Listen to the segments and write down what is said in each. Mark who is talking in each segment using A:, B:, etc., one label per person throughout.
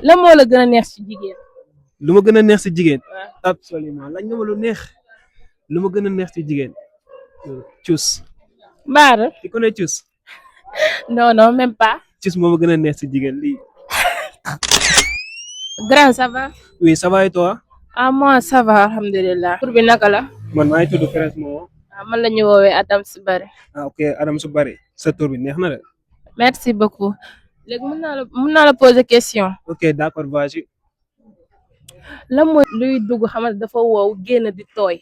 A: lan moo la gën a neex ci jigéen.
B: lu ma gën a neex si jigéen.
A: waaw
B: absolument lañ nga ma lu neex. lu ma gën a neex si jigéen. cus.
A: Baara.
B: di ko ne cus.
A: non non même pas.
B: cus moo ma gën a neex si jigéen lii.
A: grand ça va.
B: oui ça va et toi.
A: ah moi ça va alhamdulilah. tur bi naka la.
B: man maa ngi tudd Prince Mo.
A: man la ñu woowee Adams Barry.
B: ok Adam su bari sa tur bi neex na de.
A: merci beaucoup. léegi mën naa la poser question.
B: ok d'accord vas-y.
A: lan mooy luy dugg xamante dafa wow génn di tooy.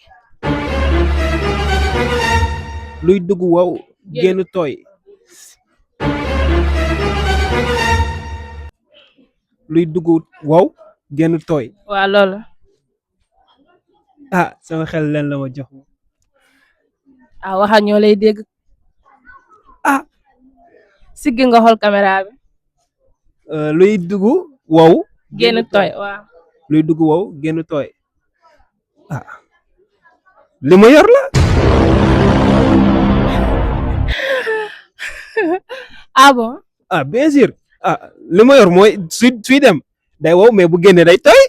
B: luy dugg wow génn tooy. luy dugg wow génn tooy.
A: waaw loolu.
B: sama xel leen la ma jox.
A: waxal ñoo lay dégg. siggi nga xool caméra bi.
B: luy dugg wow.
A: génn tooy waaw.
B: luy dugg wow génn tooy. li ma yor la.
A: bon.
B: bien sûr. li ma yor mooy suy dem day wow mais bu génnee day tooy.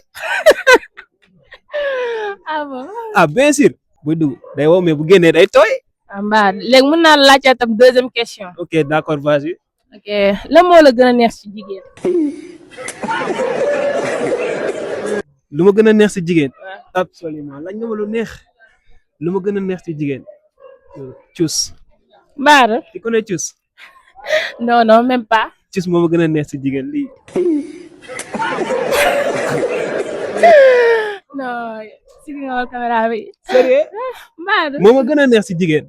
A: bon.
B: bien sûr buy dugg day wow mais bu génnee day tooy.
A: mbaa léegi mën naa la laajte tam deuxième question.
B: ok d'accord vas-y.
A: ok lan moo la gën a neex ci jigéen.
B: lu ma gën a neex si jigéen. absolument lañ nga ma lu neex. lu ma gën a neex si jigéen. cus.
A: Baara.
B: di ko ne cus.
A: non non même pas.
B: cus moo ma gën a neex si jigéen lii.
A: non si nga xool caméra bi.
B: sérieux.
A: Baara.
B: moo ma gën a neex si jigéen.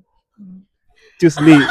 B: cus lii.